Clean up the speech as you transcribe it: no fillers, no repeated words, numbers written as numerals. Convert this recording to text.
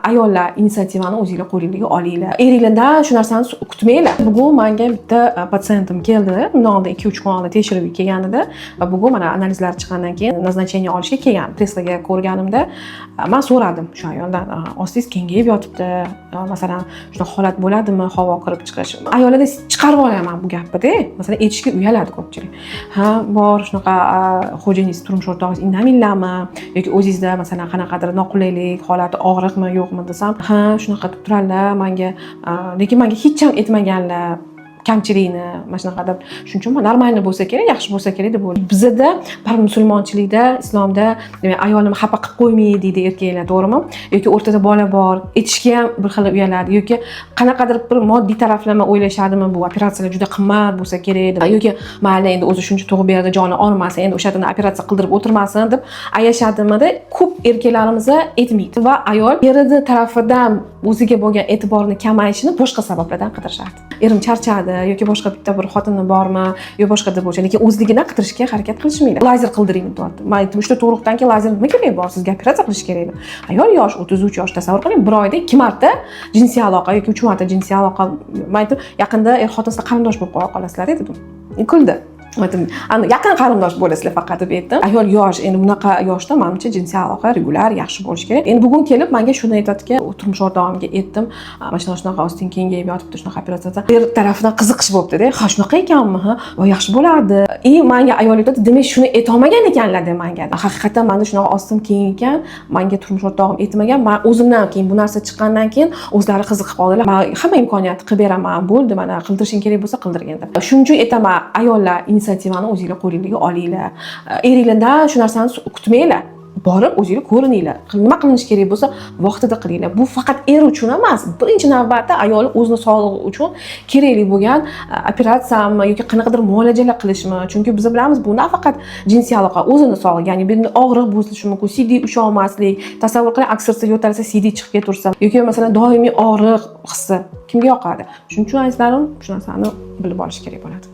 Ayollar, initsiativani o'zinglar qo'linglarga olinglar, eringlardan shu narsani kutmanglar. Bugun manga bitta patsientim keldi, bundan oldin 2-3 kun oldin tekshirib kelganida va bugun mana analizlar chiqqandan keyin назначение olishga kelgan. Kresloga ko'rganimda man so'radim shu ayoldan: "Ostingiz kengayib yotibdi, masalan, shunaqa holat bo'ladimi, havo kirib chiqish?" Ayollarda chiqarib olaman bu gapnida, masalan, aytishga uyaladi ko'pchilik. Ha, bor shunaqa, xo'jayiningiz, turmush o'rtog'ingiz indamaylarmi yoki o'zingizda, masalan, qanaqadir noqulaylik holati, og'riqmi, yo'qmi desam, ha, shunaqa deb turadilar manga, lekin manga hech ham aytmaganlar kamchilikni, mana shunaqa deb. Shuning uchun нормально bo'lsa kerak, yaxshi bo'lsa kerak deb o'ylayman. Bizada baribir musulmonchilikda, islomda, demak, ayolimni xafa qilib qo'ymay deydi erkaklar, to'g'rimi? Yoki o'rtada bola bor, aytishga ham bir xil uyaladi yoki qanaqadir bir moddiy taraflama o'ylashadimi, bu operatsiyalar juda qimmat bo'lsa kerak deb, yoki mayli, endi o'zi shuncha tug'ib berdi, joni og'rimasin, endi o'sha yerdan operatsiya qildirib o'tirmasin deb ayashadimida. Ko'p erkaklarimiz aytmaydi va ayol erini tarafidan o'ziga bo'lgan e'tiborni kamayishini boshqa sabablardan qidirishadi. Erim charchadi yoki boshqa bitta bir xotini bormi yo boshqa deb o'ylaydi, lekin o'zligidan qidirishga harakat qilishmaydi. Lazer qildiring deyapti. Man aytdim, uchta tug'ruqdan keyin lazer nima keragi bor sizga, operatsiya qilish kerak edi. Ayol yosh, 33 yosh, tasavvur qiling, bir oyda ikki marta jinsiy aloqa yoki uch marta jinsiy aloqa. Man aytdim, yaqinda er xotin sizlar qarindosh bo'lib qolasizlar dedim. Kuldi. Aytdim, ana yaqin qarindosh bo'lasizlar faqat deb aytdim. Ayol yosh, endi bunaqa yoshda, manimcha, jinsiy aloqa regular yaxshi bo'lishi kerak. Endi bugun kelib manga shuni aytyaptiki, turmush o'rtog'imga aytdim, mana shunaqa shunaqa, osting kengayib yotibdi, shunaqa operatsiya. Er tarafidan qiziqish bo'libdida, ha, shunaqa ekanmi, ha, va yaxshi bo'lardi. И manga ayol aytadi, demak, shuni aytolmagan ekanlar deb manga. Haqiqatdan manda shunaqa ostim keng ekan, manga turmush o'rtog'im aytmagan. Man o'zimdan keyin bu narsa chiqqandan keyin o'zlari qiziqib qoldilar. Man hamma imkoniyatni qilib beraman, bo'ldi, mana qildirishing kerak bo'lsa, qildirgin deb. Shuning uchun aytaman, ayollar, initsiativani o'zinglar qo'linglarga olinglar, eringlardan shu narsani kutmanglar. Borib o'zinglar ko'rininglar, nima qilinishi kerak bo'lsa, vaqtida qilinglar. Bu faqat er uchun emas, birinchi navbatda ayol o'zini sog'lig'i uchun kerakli bo'lgan operatsiyami yoki qanaqadir muolajalar qilishmi. Chunki biz bilamiz, bu nafaqat jinsiy aloqa, o'zini sog'lig'i, ya'ni bu yerda og'riq bo'lishi mumkin, siydik usholmaslik. Tasavvur qiling, aksirsa, yo'talsa, siydik chiqib ketaversa yoki, masalan, doimiy og'riq hissi kimga yoqadi? Shuning uchun, azizlarim, shu narsani bilib olish kerak bo'ladi.